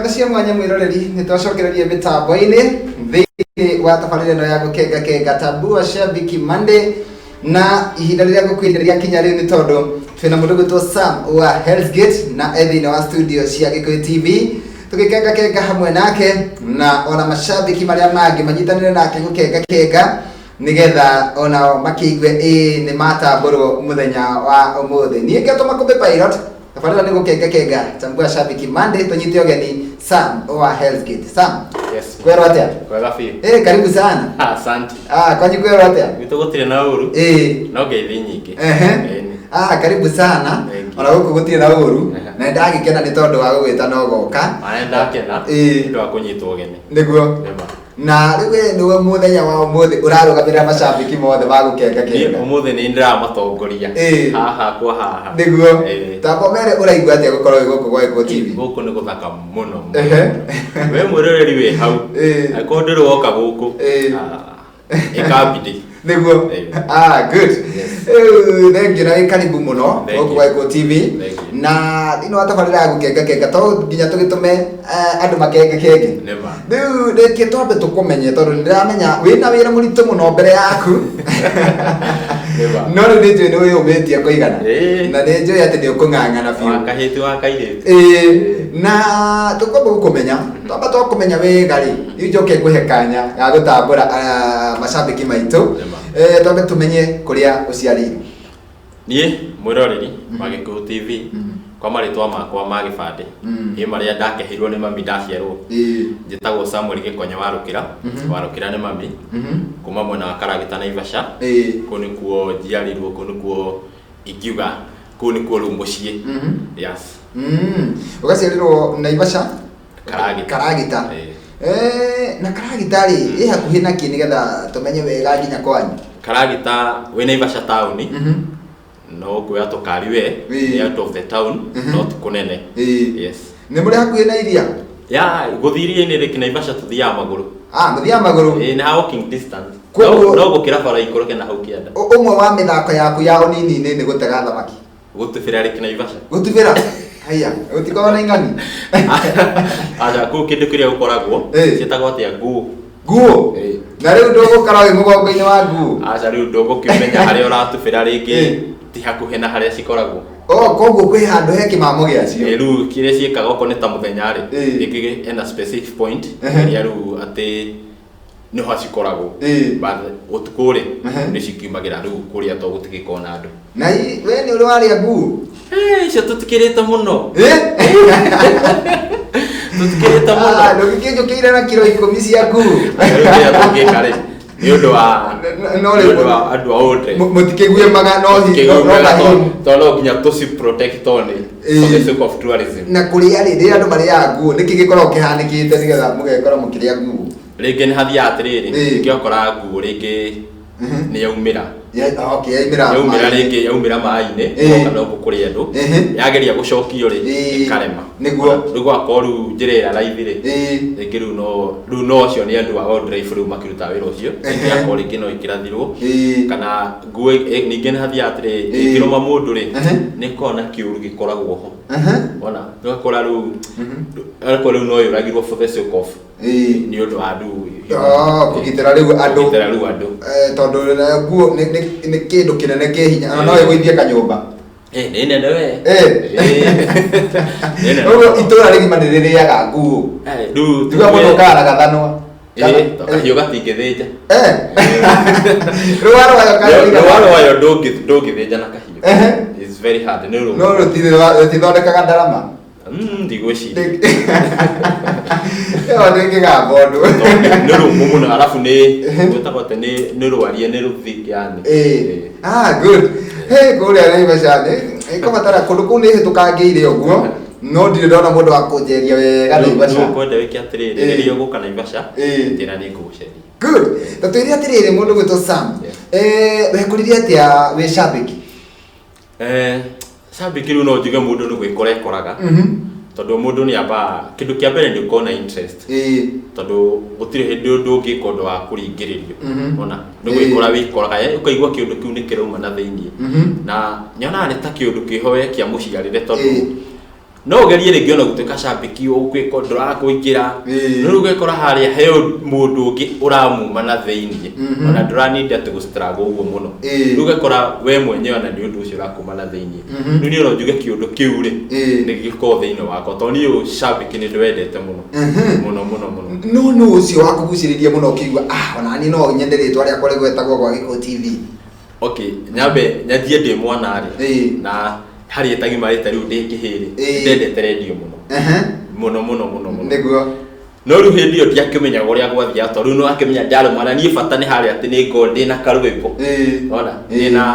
Ngatho cia mwanya mwĩroreri, nĩ twacokereria mĩtambo-inĩ thĩinĩ wa tabarĩra ĩno ya gũkenga kenga Tambua Shabiki Monday, na ihinda rĩrĩa ngũkwĩrire rĩakinya rĩu nĩ tondũ twĩna mũndũ gwĩtwo Sam wa Hell's Gate na e thĩinĩ wa studio cia Gĩkũyũ TV tũgĩkenga kenga hamwe nake, na ona mashabiki marĩa mangĩ manyitanĩre nake gũkenga kenga nĩgetha onao makĩigue ĩĩ nĩ matambũrwo mũthenya wa ũmũthĩ. Niĩ ngetwo Makũmbĩ Pilot. Tabarĩra nĩ gũkenga kenga Tambua Shabiki Monday, tũnyite ũgeni Sam wa Hell's Gate. Sam, Yes. kwerwo atĩa? Kwega biũ. Karibu sana. Asante. Ah, kwanyu kwerwo atĩa? Gwitũ gũtirĩ na ũru. No ngeithi nyingĩ. Ĩni. Ah, karibu sana. Thank you. Ona gũkũ gũtirĩ na ũru. Ehe. Na nĩndagĩkena nĩ tondũ wa gũgwĩta na ũgoka. Ona nĩndakena. Nĩ ũndũ wa kũnyitwo ũgeni. Nĩguo. Nĩma. Na rĩu we nĩwe mũthenya wa ũmũthĩ ũrarũgamĩrĩra macambĩki mothe ma gũkenga Niĩ kenga. ũmũthĩ nĩ ndĩramatongoria. Haha kwa haha. Nĩguo. Tamba ũmere ũraigua atĩa gũkorwo wĩ gũkũ gwa Gĩkũyũ TV? Gũkũ nĩ gũthaka mũno. We mwĩroreri wĩ hau. Angĩkorwo ndũrĩ woka gũkũ. Ĩka bidii. Nĩguo. Ah, good. Yes. Rĩu thank you na wĩ karibu mũno Thank gũkũ you. gwa Gĩkũyũ TV. Thank you. Na thĩinĩ wa tabarĩra ya gũkenga kenga to nginya tũgĩtũme andũ makenge kenge. Nĩma. Rĩu reke twambe tũkũmenye tondũ nĩndĩramenya wĩna wĩra mũritũ mũno mbere yaku. Nĩma. No rĩu nĩnjũĩ nĩ wĩyũmĩtie kũigana. Na nĩnjũĩ atĩ nĩ ũkũng'ang'ana biũ. Wa kahĩti wa kairĩtu. Na tũkwamba gũkũmenya, twamba twakũmenya wega rĩ, rĩu njoke ngũhe kanya ga gũtambũra macambĩki maitũ. Nĩma. Twambe tũmenye kũrĩa ũciarĩirwo. Niĩ mwĩroreri wa Gĩkũyũ TV, kwa marĩtwa makwa ma gĩbandĩ, ĩ marĩa ndakeheirwo nĩ mami ndaciarwo, njĩtagwo Samuel Gĩkonyo wa Rũkĩra. Wa Rũkĩra nĩ mami, kuma mwena wa Karagita Naivasha. Kũu nĩkuo njiarĩirwo, kũu nĩkuo ingiuga, kũu nĩkuo rĩu mũciĩ. Yes. Ũgaciarĩrwo Naivasha? Karagita. Karagita. Na Karagita rĩ, ĩ hakuhĩ na kĩ nĩgetha tũmenye wega nginya kwanyu? Karagita wĩ Naivasha taũni, no ũkuoya tũkari we, nĩ out of the town, no ti kũnene. Yes. Nĩ mũrĩ hakuhĩ na iria? Ya, gũthiĩ iria-inĩ rĩ, Naivasha tũthiaga magũrũ. Ah, mũthiaga magũrũ? Ĩĩ, nĩ ha walking distance. Koguo No gũkĩra bara ikũrũke na hau kĩanda. Ũmwe wa mĩthako yaku ya ũnini-inĩ nĩ gũtega thamaki? Gũtubĩra rĩ Naivasha. Gũtubĩra? Haiya, gũtikoragwo na ing'ang'i? Aca, kũu kĩndũ kĩrĩa gũkoragwo, ciĩtagwo atĩa, nguũ. Nguũ? Na rĩu ndũgũkorwo wĩ mũgongo-inĩ wa nguũ? Aca, rĩu ndũgũkĩmenya harĩa ũratubĩra rĩngĩ, ti hakuhĩ na harĩa cikoragwo. Oh, koguo kwĩ handũ he kĩmamo gĩacio. Rĩu kĩrĩa ciĩkaga okorwo nĩ ta mũthenya rĩ, rĩngĩ hena specific point, ĩrĩa rĩu atĩ nĩho cikoragwo. But ũtukũ rĩ, nĩ cikiumagĩra rĩu kũrĩa to gũtigĩkorwo na andũ. Na we nĩ ũrĩ warĩa nguũ? Icio tũtikĩrĩte mũno. Tũtikĩrĩte mũno. Ah, ndũngĩkĩnjũkĩire na kiro 10 cia nguũ. Rĩu kĩrĩa tũngĩka rĩ, nĩ ũndũ wa No nĩ rĩu ũndũ wa andũ a old. Mũtikĩguĩmaga no hi- no- no Tũtikĩguĩmaga mahiũ. tondũ no nginya tũci protect tondũ nĩ for the sake of tourism. Na kũrĩa rĩ, rĩrĩa andũ marĩaga nguũ, nĩkĩ gĩkoragwo kĩhanĩkĩte nĩgetha mũgekora mũkĩrĩa nguũ? Rĩngĩ nĩ hathiaga atĩrĩrĩ, rĩngĩ ũgakora nguũ rĩngĩ nĩ yaumĩra. Okay, yaumĩra Yaumĩra maĩ-inĩ. rĩngĩ, yaumĩra maĩ-inĩ, ĩgoka no gũkũ kũrĩ andũ. Yageria gũcokio rĩ, ĩkarema. Nĩguo. Rĩu gwakorwo rĩu njĩra ĩrĩa raithi rĩ, rĩngĩ rĩu no, rĩu no acio nĩ andũ a wildlife rĩu makĩrutaga wĩra ũcio. Rĩngĩ yakorwo rĩngĩ no ĩkĩrathirwo, kana nguo ningĩ nĩ hathiaga atĩrĩ, ĩngĩrũma mũndũ rĩ, nĩ ĩkoragwo na kĩũru gĩkoragwo ho. Wona, ũgakora rĩu, ũgakora rĩu no yũragirwo for the sake of nĩ ũndũ wa andũ. Oh, kũgitĩra rĩu andũ. Kũgitĩra rĩu andũ. Tondũ nguo nĩ kĩndũ kĩnene kĩ hinya, ona no ĩgũithie kanyũmba. Nĩ nene we. Nĩ nene. Ũguo itũra rĩgima nĩ rĩrĩaga nguo. Rĩu Tiga mũndũ ũkaga na gathanwa. Kahiũ gatingĩthĩnja. Rũa rwayo kahiũ. Rũa rwayo ndũngĩthĩnja na kahiũ. It's very hard. Nĩ rũmũ. No rũtithondekaga ndarama. Ndigwĩciria. Ĩyo nĩ kĩgambo ũndũ. Nĩ rũmũ mũno, arabu nĩ gwĩtagwo atĩ nĩ rwarie, nĩ rũthi yani. Ah, good. Hey, kũrĩa Naivasha nĩ ĩkũbatara kũndũ kũu nĩ hĩtũkangĩire ũguo, no ndirĩ ndona mũndũ wa kũnjeria wega Naivasha. Rĩu ũkwenda wĩke atĩrĩrĩ, rĩrĩa ũgũka Naivasha, njĩra nĩ ngũgũceria. Good. Ta twĩre atĩrĩrĩ, mũndũ gwĩtwo Sam, wekũririe atĩa wĩ cambĩki? Cambĩki rĩu no njuge mũndũ nĩ gwĩkora ekoraga. Tondũ mũndũ nĩ ambaga, kĩndũ kĩa mbere nĩ ũkorwo na interest. Tondũ gũtirĩ hĩndĩ ũndũ ũngĩka ũndũ wa kũringĩrĩrio. Ona nĩ gwĩkora wĩkoraga, ũkaigua kĩũndũ kĩu nĩ kĩrauma na thĩiniĩ. Na nyonaga nĩ ta kĩũndũ kĩho we kĩa mũciarĩre tondũ No ũgerie rĩngĩ ona gũtuĩka cambĩki ũgwĩka ndũrakũingĩra. No rĩu ũgekora harĩa he mũndũ ũngĩ ũramuma na thĩiniĩ, ona ndũraninda atĩ gũ struggle ũguo mũno. Rĩu ũgekora we mwenyewe ona nĩ ũndũ ũcio ũrakuma na thĩiniĩ. Rĩu niĩ no njuge kĩũndũ kĩu rĩ, nĩ gĩkoragwo thĩiniĩ wakwa, tondũ niĩ ũcambĩki nĩ ndĩwendete mũno mũno mũno mũno. No ũcio wakũgucĩrĩria mũno ũkĩigua, ah, ona niĩ no nyende rĩtwa rĩakwa rĩgwetagwo gwa Gĩkũyũ TV? Okay, nyambe nyanjie ndĩ mwana rĩ, na harĩ ĩtagimarĩte rĩu ndĩ kĩhĩ rĩ, ndendete rendio mũno mũno mũno mũno mũno. No rĩu hĩndĩ ĩyo ndiakĩmenyaga ũrĩa gwathiaga, tondũ rĩu nĩwakĩmenya ndarĩ mwana, niĩ bata nĩ harĩa atĩ nĩ ngorwo ndĩna karwĩmbo, ona ndĩna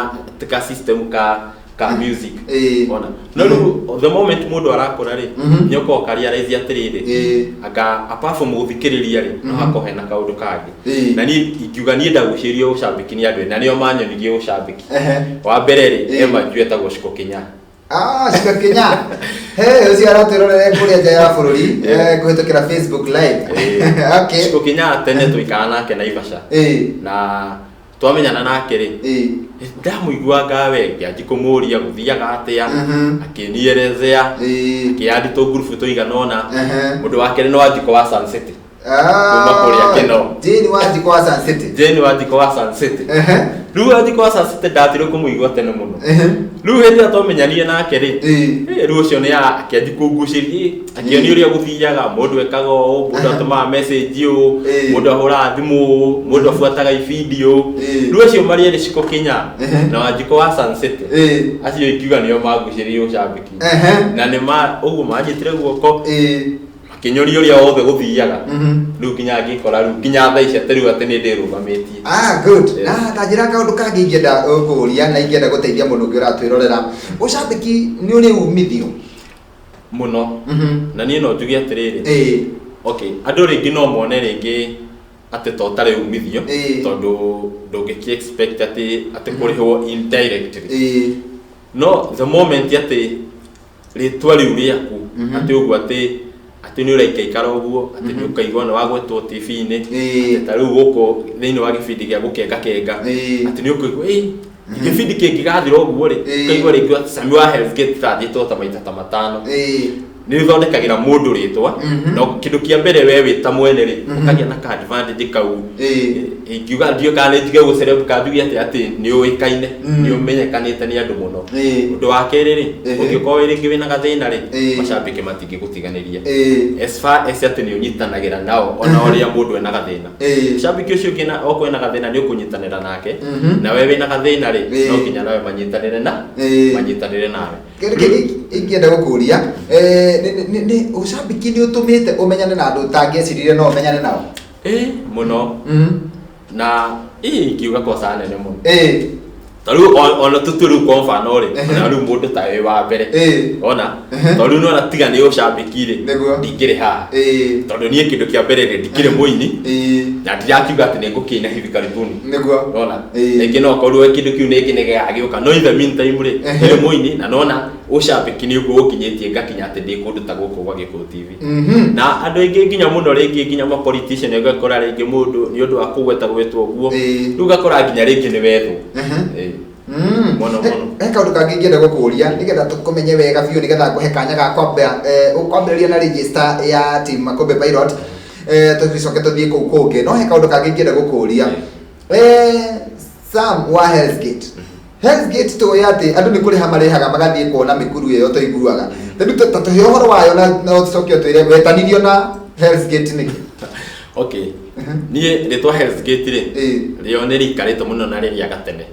ka system ka music, ona no rĩu the moment mũndũ arakũra rĩ, nĩ ũkoragwo ũkarealize atĩrĩrĩ, anga apart from gũthikĩrĩria rĩ, no hakorwo hena kaũndũ kangĩ. Na niĩ ingiuga niĩ ndagucĩrĩirio ũcambĩki nĩ andũ na nĩo manyonirie ũcambĩki. Wa mbere rĩ, he manju etagwo Shiko Kinya. Ah, Shiko Kinya. He, ũcio aratwĩrorere kũrĩa nja ya bũrũri, kũhĩtũkĩra Facebook Live. Okay. Shiko Kinya tene tũikaraga nake Naivasha. Na twamenyana nake rĩ, ndamũiguanga we, ngĩanji kũmũria gũthiaga atĩa, akĩnierezea, akĩandi tũngurubu tũigana ũna. Mũndũ wa kerĩ nĩ Wanjikũ wa Sun City. Kuma kũrĩa Kĩno. Jane Wanjikũ wa Sun City. Jane Wanjikũ wa Sun City. Rĩu Wanjikũ wa Sun City ndatirĩ kũmũigua tene mũno. Rĩu hĩndĩ ĩrĩa twamenyanire nake rĩ, rĩu ũcio nĩ akĩanji kũngucĩria, akĩonia ũrĩa gũthiaga, mũndũ ekaga ũũ, mũndũ atũmaga message ũũ, mũndũ ahũraga thimũ ũũ, mũndũ abuataga ibindi ũũ. Rĩu acio marĩ erĩ Shiko Kinya na Wanjikũ wa Sun City, acio ingiuga nĩo mangucĩrĩirie ũcambĩki. Na nĩ ma ũguo manyitire guoko, makĩnyonia ũrĩa wothe gũthiaga. Rĩu nginya ngĩkora rĩu nginya thaa ici atĩ rĩu atĩ nĩ ndĩrũgamĩtie. Ah, good. Na ta njĩra kaũndũ kangĩ ingĩenda kũũria na ingĩenda gũteithia mũndũ ũngĩ ũratwĩrorera. Ũcambĩki nĩ ũrĩ umithio? Mũno. Na niĩ no njuge atĩrĩrĩ, okay, andũ rĩngĩ no mone rĩngĩ atĩ to ũtarĩ umithio, tondũ ndũngĩkĩ expect atĩ kũrĩhwo indirectly. No the moment atĩ rĩtwa rĩu rĩaku, atĩ ũguo atĩ nĩ ũraikaikara ũguo, atĩ nĩ ũkaigua nĩ wagwetwo TV-inĩ, atĩ ta rĩu gũkũ thĩinĩ wa gĩbindi gĩa gũkenga kenga, atĩ nĩ ũkũigua gĩbindi kĩngĩgathira ũguo rĩ, ũkaigua rĩngĩ Sami wa Hell's Gate tathiĩtwo ta maita ta matano. Nĩ ũthondekagĩra mũndũ rĩtwa, no kĩndũ kĩa mbere we wĩ ta mwene rĩ, ũkagĩa na ka advantage kau. Ingiuga ndiũĩ kana nĩ njuge gũcereb kana njuge atĩ atĩ nĩ ũĩkaine, nĩ ũmenyekanĩte nĩ andũ mũno. Ũndũ wa kerĩ rĩ, ũngĩkorwo rĩngĩ wĩna gathĩna rĩ, macambĩki matingĩgũtiganĩria. As far as atĩ nĩ ũnyitanagĩra nao ona ũrĩa mũndũ ena gathĩna. Cambĩki ũcio ũngĩ okorwo ena gathĩna nĩ ũkũnyitanĩra nake, na we wĩna gathĩna rĩ, no nginya nawe manyitanĩre na manyitanĩre nawe. Kĩndũ kĩngĩ ingĩenda gũkũria, nĩ ũcambĩki nĩ ũtũmĩte ũmenyane na andũ ũtangĩeciririe no ũmenyane nao? Mũno. Na ingiuga kosa nene mũno. Ta rĩu ona tũtue rĩu kwa mfano rĩ, ona rĩu mũndũ ta wĩ wa mbere. Ona, tondũ rĩu nĩwona tiga nĩ ũcambĩki rĩ, ndingĩrĩ haha. Tondũ niĩ kĩndũ kĩa mbere rĩ, ndikĩrĩ mũini, na ndirakiuga atĩ nĩ ngũkĩina hivi karibuni. Ona, rĩngĩ no korwo kĩndũ kĩu rĩngĩ nĩ gĩgagĩũka, no in the meantime rĩ, ndirĩ mũini, na nona ũcambĩki nĩ ũguo ũnginyĩtie ngakinya atĩ ndĩ kũndũ ta gũkũ gwa Gĩkũyũ TV. Na andũ aingĩ nginya mũno rĩngĩ nginya ma politician ũgakora rĩngĩ mũndũ nĩ ũndũ wa kũgweta gwetwo ũguo, rĩu ũgakora nginya rĩngĩ nĩ wethwo. Mũno mũno. He kaũndũ kangĩ ingĩenda gũkũria nĩgetha tũkũmenye wega biũ, nĩgetha ngũhe kanya ga kwamba ũkwambĩrĩria na register ya team Makũmbĩ Pilot, tũgĩcoke tũthiĩ kũu kũngĩ. No he kaũndũ kangĩ ingĩenda gũkũria. Sam wa Hell's Gate. Hell's Gate tũĩ atĩ andũ nĩ kũrĩha marĩhaga magathiĩ kuona mĩkuru ĩyo tũiguaga. Rĩu ta tũhe ũhoro wayo na ũcoke ũtwĩre wetanirio na Hell's Gate nĩkĩ? Okay. Niĩ rĩtwa Hell's Gate rĩ, rĩo nĩ rĩikarĩte mũno na rĩrĩa gatene.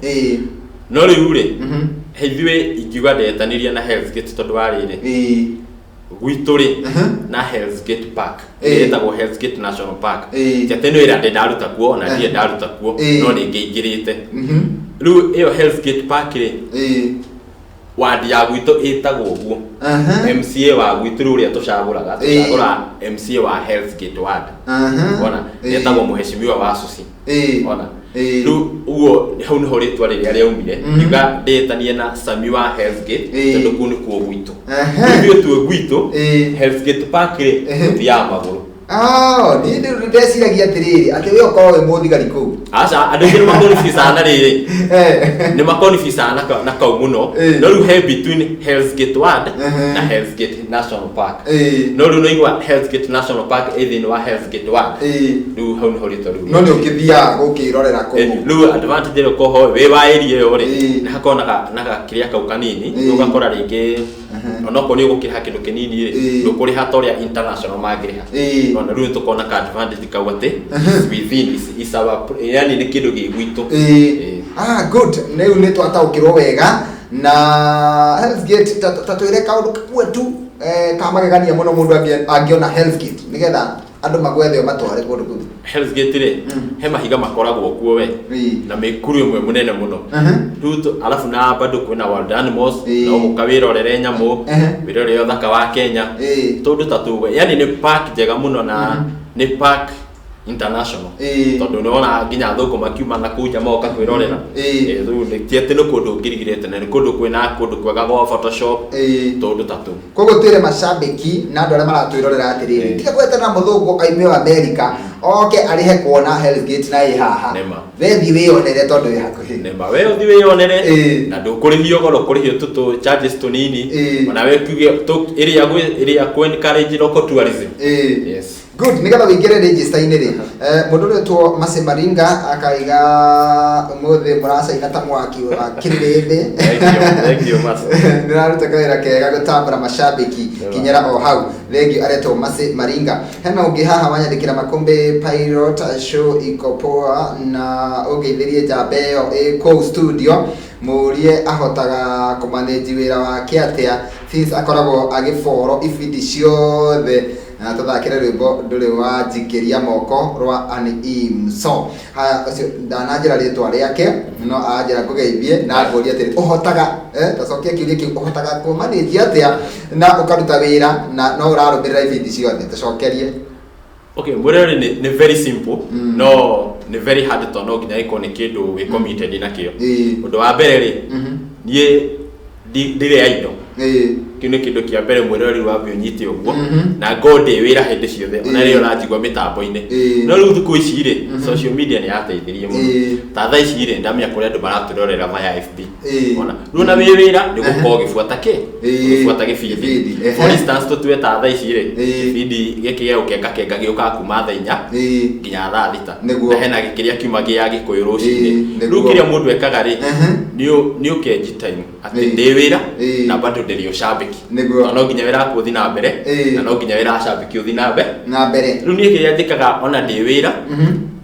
No rĩu rĩ, ithuĩ ingiuga ndetanirie na Hell's Gate tondũ wa rĩrĩ, gwitũ rĩ, na Hell's Gate Park, ĩtagwo Hell's Gate National Park. Ti atĩ nĩ wĩra ndĩ ndaruta kuo, ona ndirĩ ndaruta kuo, no nĩ ngĩingĩrĩte. Rĩu ĩyo Hell's Gate Park rĩ, wadi ya gwitũ ĩtagwo ũguo. MCA wa gwitũ rĩu ũrĩa tũcagũraga, tũcagũraga MCA wa Hell's Gate Ward. Ona, etagwo Mheshimiwa wa Susi. Ona. Rĩu ũguo hau nĩho rĩtwa rĩrĩa rĩaumire. Ngiuga ndĩtanie na Sami wa Hell's Gate, tondũ kũu nĩkuo gwitũ. Rĩu ithuĩ twĩ gwitũ, Hell's Gate Park rĩ, tũthiaga magũrũ. Ah, niĩ ndeciragia atĩrĩrĩ atĩ we ũkorwo wĩ mũthigari kũu. Aca, andũ aingĩ nĩ makonifisa na rĩrĩ, nĩ makonifisa na kau mũno. No rĩu he between Hell's Gate Ward na Hell's Gate National Park. No rĩu naigua Hell's Gate National Park ĩ thĩinĩ wa Hell's Gate Ward. Rĩu hau nĩho rĩtwa rĩu. No nĩ ũkĩthiaga gũkĩrorera kũu? Rĩu advantage ĩrĩa ũkorwo wĩ wa area ĩyo rĩ, nĩ hakoragwo na gakĩrĩa kau kanini, ũgakora rĩngĩ onokorwo nĩ ũgũkĩrĩha kĩndũ kĩnini rĩ, ndũkũrĩha ta ũrĩa international mangĩrĩha. Ona rĩu nĩtũkona ka advantage kau atĩ is within is our, yani nĩ kĩndũ gĩ gwitũ. Ah, good, rĩu nĩ twataũkĩrwo wega na Hell's Gate. Ta twĩre kaũndũ kamwe tu ka magegania mũno mũndũ angĩona Hell's Gate, nĩgetha andũ magwethe matware kũndũ kũu. Hell's Gate rĩ, he mahiga makoragwo kuo we, na mĩkuru ĩmwe mũnene mũno. Rĩu alafu na bado kwĩna wild animals. No ũka wĩrorere nyamũ, wĩrorere ũthaka wa Kenya, tũndũ ta tũu. Yani nĩ park njega mũno na nĩ park international, tondũ nĩ wona nginya athũngũ makiuma na kũu nja moka kwĩrorera. Rĩu ti atĩ nĩ kũndũ ũngĩrigire tene, nĩ kũndũ kwĩna kũndũ kwega gwa Photoshop, tũndũ ta tũu. Koguo twĩre macambĩki na andũ arĩa maratwĩrorera atĩrĩrĩ, tiga gweterera mũthũngũ aime o America oke arĩhe kuona Hell's Gate na ĩ haha. Nĩma. Wethi wĩyonere tondũ wĩ hakuhĩ. Nĩma, we ũthi wĩyonere. Na ndũkũrĩhio goro, ũkũrĩhio tu tũ charges tũnini. Ona we kiuge ĩrĩa ĩrĩa kũ encourage local tourism. Yes. Good, nigetha wĩingĩre register-inĩ rĩ, mũndũ ũretwo Mercy Maringa akaiga ũmũthĩ mũracaina ta mwaki wa kĩrĩrĩmbĩ. Thank you, thank you, Mercy. Nĩraruta kawĩra kega gũtambũra macambĩki, kinyĩra o hau. Thengiũ, aretwo Mercy Maringa. Hena ũngĩ haha wanyandĩkĩra, Makũmbĩ Pilot show iko poa, na ũngeithĩrie njamba ĩyo ĩ kũu studio, mũrie ahotaga kũmanĩnji wĩra wake atĩa since akoragwo agĩboro ibindi ciothe, na tũthakĩre rwĩmbo ndũrĩ wa njikĩria moko rwa Annie Imso. Haya, ũcio ndananjĩra rĩtwa rĩake, no anjĩra ngũgeithie na ngũrie atĩrĩ, ũhotaga tacokia kĩũria kĩu, ũhotaga kũmanĩnji atĩa na ũkaruta wĩra na no ũrarũmĩrĩra ibindi ciothe? Tũcokerie. Okay, mwĩrore, nĩ very simple, no nĩ very hard tondũ no nginya ĩkorwo nĩ kĩndũ wĩ committed nakĩo. Ũndũ wa mbere rĩ, niĩ ndirĩ idle. Kĩu nĩ kĩndũ kĩa mbere mwĩroreri wambe ũnyite ũguo. Na ngorwo ndĩ wĩra hĩndĩ ciothe, ona rĩrĩa ũranjigua mĩtambo-inĩ. No rĩu thikũ ici rĩ, social media nĩ yateithirie mũno. Ta thaa ici rĩ, ndamenya kũrĩa andũ maratwĩrorera via FB. Ona rĩu ona wĩ wĩra nĩ gũkorwo ũgĩbuata kĩ, ũgĩbuata gĩbindi. Gĩbindi, ehe. For instance, tũtue ta thaa ici rĩ, gĩbindi gĩkĩ gĩa gũkenga kenga gĩũkaga kuma thaa 4 nginya thaa 6. Na hena kĩrĩa kiuma gĩa Gĩkũyũ rũcinĩ. Rĩu kĩrĩa mũndũ ekaga rĩ, nĩ ũkenji time atĩ ndĩ wĩra na bado ndĩrĩ ũcambĩki. Tondũ no nginya wĩra waku ũthiĩ na mbere, na no nginya wĩra wa cambĩki ũthiĩ na mbere. Na mbere. Rĩu niĩ kĩrĩa njĩkaga ona ndĩ wĩra,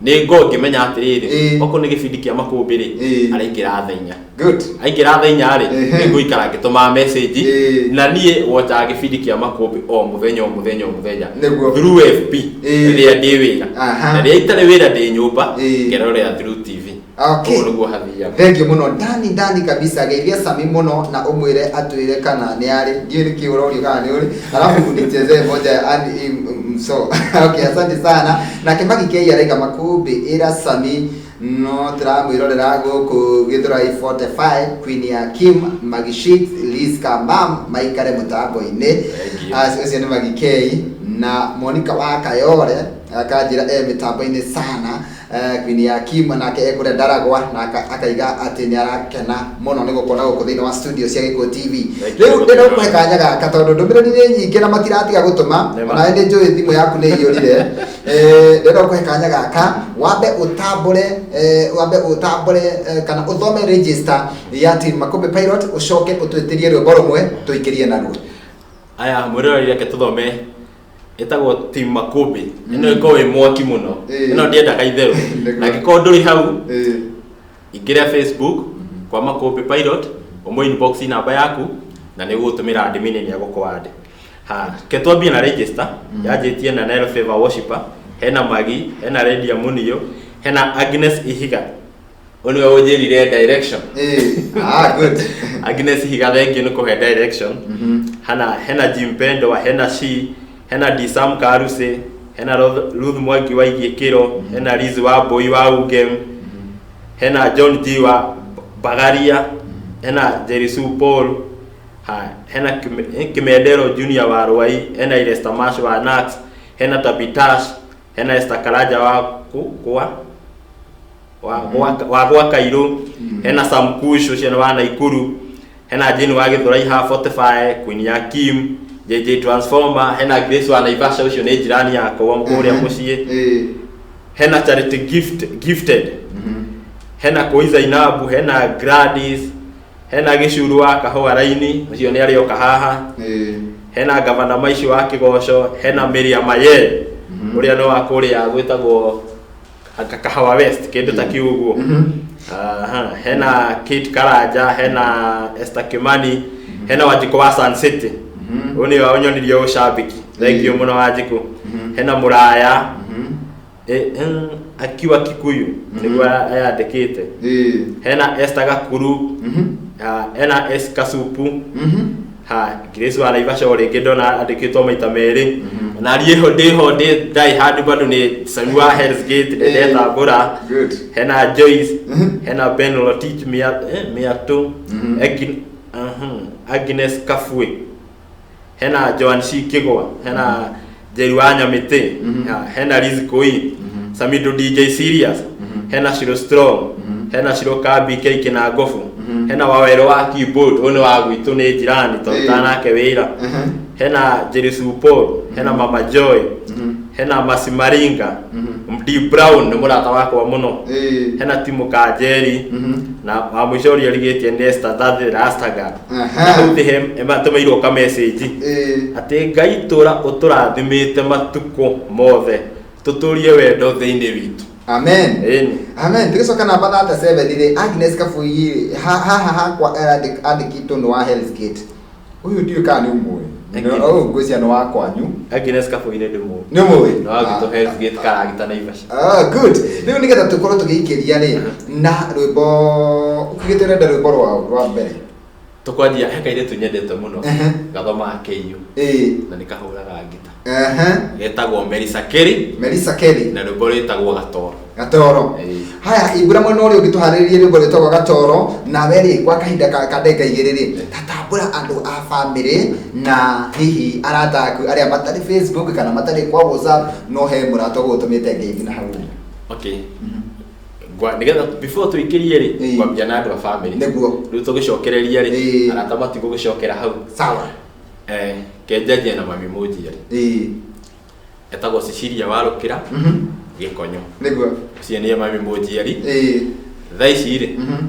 nĩ ngorwo ngĩmenya atĩrĩrĩ, okorwo nĩ gĩbindi kĩa Makũmbĩ rĩ, araingĩra thaa 4. Aingĩra thaa 4 rĩ, nĩ ngũikara ngĩtũmaga message. Na niĩ wotaga gĩbindi kĩa Makũmbĩ o mũthenya, o mũthenya, o mũthenya, through FB rĩrĩa ndĩ wĩra. Na rĩrĩa itarĩ wĩra, ndĩ nyũmba, ngerorera through TV. Ũguo nĩguo hathiaga. Thengiũ mũno, ndani ndani kabisa. Geithia Sami mũno na ũmwĩre atwĩre kana nĩ arĩ, ndiũĩ nĩkĩ ũrorio kana nĩ ũrĩ, alafu unichezee moja ya Annie Mso. Okay, asante sana. Nake Magikei araiga, Makũmbĩ, ĩra Sami no tũramwĩrorera gũkũ Gĩthũrai 45, Queen ya Kim Magishit, Liz Kamam, maikare mũtambo-inĩ. Thank you. Ũcio nĩ Magikei. Na Monica wa Kayore akanjĩra e mĩtambo-inĩ sana. Queen ya Kim nake ekũrĩa Ndaragwa na akaiga atĩ nĩ arakena mũno nĩ gũkuona gũkũ thĩinĩ wa studio cia Gĩkũyũ TV. Thank you. Rĩu ndĩrenda gũkũhe kanya gaka tondũ ndũmĩrĩri nĩ nyingĩ na matiratiga gũtũma. Onawe nĩ njũĩ thimũ yaku nĩ iyũrire. Ndĩrenda gũkũhe kanya gaka wambe ũtambũre, wambe ũtambũre, kana ũthome register ya team Makũmbĩ Pilot, ũcoke ũtwĩtĩrie rwĩmbo rũmwe tũingĩrie naruo. Aya, mwĩroreri, reke tũthome ĩtagwo team Makũmbĩ. Ĩno ĩkorwo ĩ mwaki mũno. Ĩno ndiendaga itherũ. Na angĩkorwo ndũrĩ hau, ingĩra Facebook kwa Makũmbĩ Pilot, ũmũ inbox namba yaku na nĩ gũgũtũmĩra admin, nĩ egũkũ ha. Ke twambie na register yanjĩtie na Nile Favor Worshipper, hena Magi, hena Redia Munio, hena Agnes Ihiga, ũyũ nĩwe ũnjĩrire direction. Ah, good. Agnes Ihiga, thengiũ nĩ kũhe direction. Hana hena Jim Pendwa, hena Shi, hena Disam Karuse, hena Ruth Mwangi wa Igiĩkĩro, hena Liz wa Mbui wa Ugem, hena John G wa Bagaria, hena Jerisu Paul, ha, hena Kimendero Junior wa Rwai, hena Iresta Mash wa Nax, Hena Tabitash, hena Esther Karanja wa kwa wa gwa Kairu, hena Sam Kush ũcio nĩ wa Naikuru, hena Jane wa Githurai ha 45, Queen ya Kim, JJ Transformer, hena Grace wa Naivasha ũcio nĩ jirani yakwa kũrĩa mũciĩ, hena Charity Gifted, hena Koi Zainabu, hena Gladys, hena Gĩcuru wa Kahũa Raini ũcio nĩ arĩoka haha, hena Gavana Maici wa Kĩgoco, hena Miriam Aye ũrĩa nĩ wa kũrĩa gwĩtagwo Kahawa West kĩndũ ta kĩu ũguo. Aha, hena Kate Karanja, hena Esther Kimani, hena Wanjikũ wa Sun City, ũyũ nĩwe ũnyonirie ũcambĩki, thank you mũno Wanjikũ. Hena Mũraya akiwa Kikuyu nĩguo ayandĩkĩte, hena Esther Gakuru, hena S Kasupu, ha Grace wa Naivasha o rĩngĩ ndona andĩkĩtwo maita merĩ, na niĩ ho ndĩho ndĩ die hard bado nĩ Sami wa Hell's Gate ndetambũra. Good. Hena Joyce, hena Ben Lotich Miatu, Agnes Kafue, hena Joan C Kigwa, hena Jerry wa Nyamĩtĩ, hena Liz Koi, Samido DJ Serious, hena Shiro Strong, hena Shiro Kabi K Kinangobu, hena Wawero wa keyboard ũyũ nĩ wa gwitũ nĩ jirani tondũ tanake wĩra, hena Jerry Paul, hena Mama Joy, hena Masi Maringa, MD Brown nĩ mũrata wakwa mũno, hena Timo Kanjeri, na wa mũico ũrĩa ũrigĩtie nĩ Esther Thathe Rastaga. Hau thĩ matũmĩirwo ka message atĩ Ngai tũra ũtũrathimĩte matukũ mothe, tũtũrie wendo thĩinĩ witũ. Amen. Ĩni. Amen. Tũgĩcoka namba 37 rĩ, Agnes Kabui haha hakwa andĩkĩtwo nĩ wa Hell's Gate. Ũyũ ndiũĩ kana nĩ ũmũĩ. Ũyũ ngwĩciria nĩ wa kwanyu. Agnes Kabui nĩ ndĩmũĩ. Nĩ ũmũĩ? Nĩ wa gwitũ Hell's Gate Karagita Naivasha. Ah, good. Rĩu nĩgetha tũkorwo tũgĩikĩria rĩ na rwĩmbo, ũkĩgĩte ũrenda rwĩmbo rwa mbere. Tũkwanjia he kairĩtu nyendete mũno gathomaga KU na nĩ kahũraga ngita. Getagwo Melissa Kelly. Melissa Kelly. Na rwĩmbo rwĩtagwo Gatoro. Gatoro. Haya, imbura mwena ũrĩa ũngĩ tũharĩrĩrie rwĩmbo rwĩtagwo Gatoro, nawe rĩ kwa kahinda ka ndagĩka igĩrĩ rĩ, tatambũra andũ a bamĩrĩ na hihi arata aku arĩa matarĩ Facebook kana matarĩ kwa WhatsApp, no he mũrata ũgũtũmĩte ngeithi na hau. Okay. Nĩgetha before tũikĩrie rĩ, kwambia na andũ a bamĩrĩ. Nĩguo. Rĩu tũgĩcokereria rĩ, arata matigũgĩcokera hau. Sawa. Kenjanjia na mami mũnjiari. Etagwo Cecilia Warũkĩra. Gĩkonyo. Nĩguo. Ũcio nĩye mami mũnjiari. Thaa ici rĩ,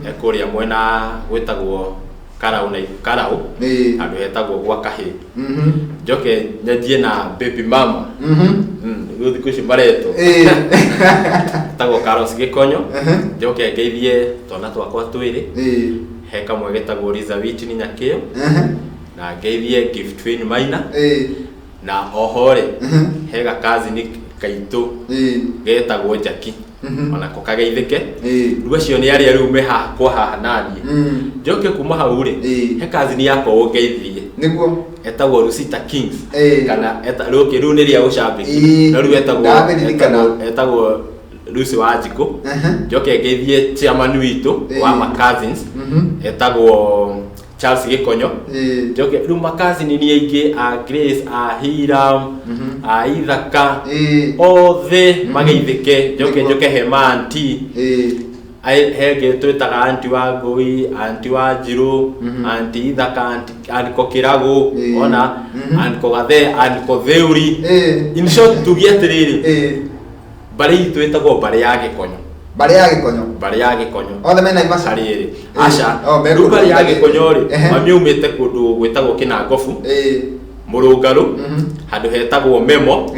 ekũrĩa mwena gwĩtagwo Karau na Karau. Handũ hetagwo gwa Kahĩ. Njoke nyanjie na baby mama. Nĩguo thikũ ici maretwo. Etagwo Carlos Gĩkonyo. Njoke ngeithie twana twakwa twĩrĩ. He kamwe getagwo Liza Whitney Nyakĩo. Na ngeithie Gift Twin Maina. Na oho rĩ, he gakazini kaitũ getagwo Jackie. Onako kageithĩke. Rĩu acio nĩ arĩa rĩu me haha kwa haha naniĩ. Njoke kuma hau rĩ, he kazini yakwa ũngeithirie. Nĩguo. Etagwo Lucita Kings. Kana rĩu nĩ rĩa ũcambĩki. No rĩu etagwo Lucy wa Njikũ. Njoke ngeithie chairman witũ wa ma cousins. Etagwo Charles Gĩkonyo. Njoke rĩu makazini nĩ aingĩ a Grace, a Hiram, a Ithaka, othe mageithĩke. Njoke njoke he ma auntie. He ngĩ twĩtaga auntie wa Ngũi, auntie wa Njirũ, auntie Ithaka, auntie Kĩragũ, ona auntie Gathe, auntie Theuri. In short tuge atĩrĩrĩ, mbarĩ itũ ĩtagwo mbarĩ ya Gĩkonyo. Mbarĩ ya Gĩkonyo. Mbarĩ ya Gĩkonyo. Othe mena Naivasha. Harĩ ĩrĩ. Aca. Rĩu mbarĩ ya Gĩkonyo rĩ, mami aumĩte kũndũ gwĩtagwo Kĩnangobu. Mũrũngarũ, handũ hetagwo Memo,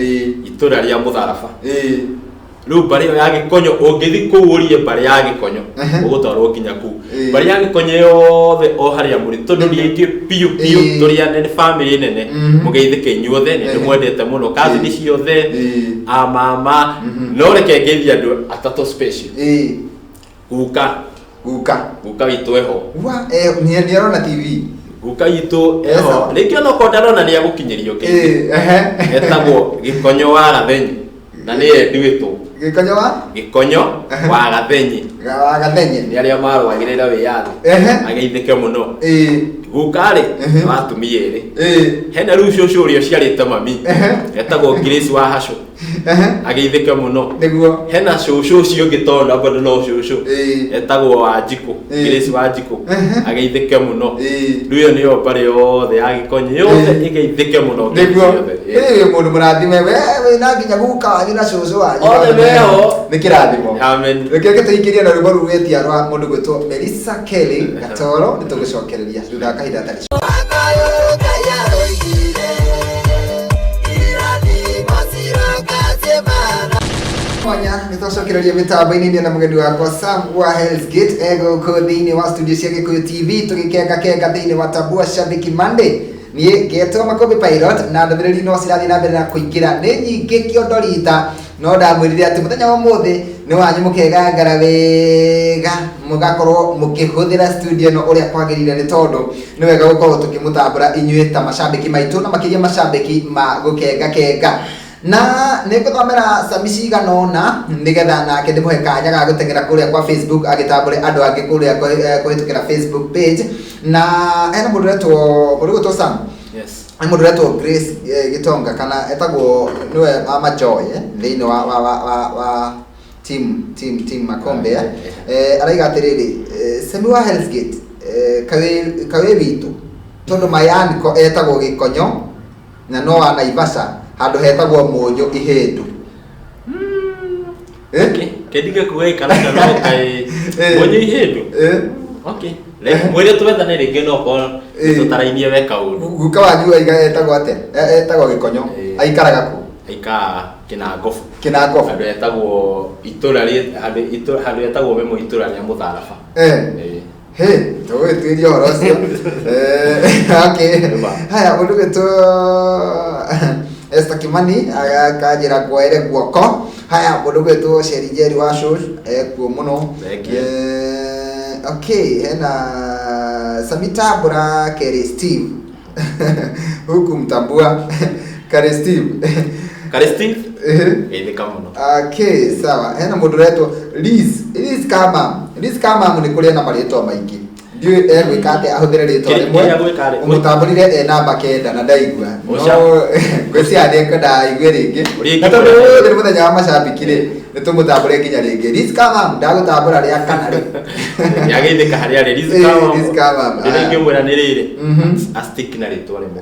itũra rĩa Mũtharaba. Rĩu mbarĩ ĩyo ya Gĩkonyo ũngĩthiĩ kũu ũrie mbarĩ ya Gĩkonyo, ũgũtwarwo nginya kũu. Mbarĩ ya Gĩkonyo yothe o harĩa mũrĩ, tondũ nĩ aingĩ biũ biũ, tũrĩ anene, bamĩrĩ nene, mũgeithĩke inyuothe, nĩ ndĩmwendete mũno, kazini ciothe, a mama, no reke ngeithie andũ atatũ special. Guka. Guka. Guka witũ eho. Wa, nĩ arona TV. Guka witũ eho. Rĩngĩ ona okorwo ndarona nĩ egũkinyĩrio kĩngĩ. Etagwo Gĩkonyo wa Gathenyi. Na nĩye nduĩtwo. Gĩkonyo wa? Gĩkonyo wa Gathenyi. Wa Gathenye. Nĩ arĩa marũagĩrĩra wĩyathi. Ageithĩke mũno. Guka rĩ, wa atumia erĩ. Hena rĩu cũcũ ũrĩa ũciarĩte mami. Etagwo Grace wa Hacũ. Ageithĩke mũno. Nĩguo. Hena cũcũ ũcio ũngĩ tondũ na bado no cũcũ. Etagwo Wanjikũ. Grace Wanjikũ. Ageithĩke mũno. Rĩu ĩyo nĩyo mbarĩ yothe ya Gĩkonyo yothe ĩgeithĩke mũno. Nĩguo. Ĩĩ mũndũ mũrathime we wĩna nginya guka wanyu na cũcũ wanyu. Othe meho. Nĩ kĩrathimo. Amen. Reke tũingĩrie na rwĩmbo rũu rwetia rwa mũndũ gwĩtwo Melissa Kelly Gatoro nĩ tũgũcokereria thutha wa kahinda gatarĩ. Mwanya nĩ twacokereria mĩtambo-inĩ na mũgeni wakwa Sam wa Hell's Gate egũkũ thĩinĩ wa studio cia Gĩkũyũ TV tũgĩkenga kenga thĩinĩ wa Tambua Shabiki Monday. Niĩ ngetwo Makũmbĩ Pilot na ndũmĩrĩri no cirathiĩ na mbere na kũingĩra nĩ nyingĩ kĩondo rita no ndamwĩrire atĩ mũthenya wa ũmũthĩ nĩ wanyu mũkegangara wega mũgakorwo mũkĩhũthĩra studio ĩno ũrĩa kwagĩrĩire nĩ tondũ nĩ wega gũkorwo tũkĩmũtambũra inyuĩ ta macambĩki maitũ na makĩria macambĩki ma gũkenga kenga. Na nĩ ngũthomera Sami cigana ũna nĩgetha nake ndĩmũhe kanya ga gũteng'era kũrĩa kwa Facebook agĩtambũre andũ angĩ kũrĩa kũhĩtũkĩra Facebook page. Na hena mũndũ ũretwo mũndũ ũgwĩtwo Sam. Yes. Nĩ mũndũ ũretwo Grace Gitonga kana etagwo nĩwe Mama Joy thĩinĩ wa wa wa wa, wa team team team Makombe. Araiga atĩrĩrĩ, Sami wa Hell's Gate kawe witũ tondũ Mayaniko etagwo Gĩkonyo na no wa Naivasha handũ hetagwo Mũnyũ Ihĩndũ. Okay. Kendige kuga ikara no kai Mũnyũ Ihĩndũ. Okay. Mwĩre twethane rĩngĩ no korwo tũtarainie we kaũndũ. Guka wanyu aiga etagwo atĩa? Etagwo Gĩkonyo. Aikaraga kũ? Aikaraga Kĩnangobu. Kĩnangobu. Handũ etagwo itũra handũ etagwo Memo itũra rĩa Mũtharaba. He, tũgũgĩtuĩria ũhoro ũcio. Okay. Haya, mũndũ ũgwĩtwo Esther Kimani akanjĩra nguoere guoko. Haya, mũndũ ũgwĩtwo Sheri Njeri wa Shosh ekuo mũno. Okay, hena Samita Bora Kerry Steve. Huku mtambua Kerry Steve. Kerry Steve? Geithĩka mũno. Okay, sawa. Hena mũndũ ũretwo Liz. Liz Kamam. Liz Kamam nĩ kũrĩ na marĩtwa maingĩ. Ndiũĩ egwĩka atĩa ahũthĩre rĩtwa rĩmwe. Ũmũtambũrire e namba 9 na ndaigua. No ngwĩciria nĩ ekwenda aigue rĩngĩ. Na tondũ ũyũ nĩ mũthenya wa macambĩki rĩ, nĩ tũmũtambũre nginya rĩngĩ. Liz Kamam ndagũtambũra rĩa kana rĩ. Nĩageithĩka harĩa arĩ. Liz Kamam. Liz Kamam. Rĩrĩa ingĩmwĩra nĩ rĩrĩ. A stick na rĩtwa rĩmwe.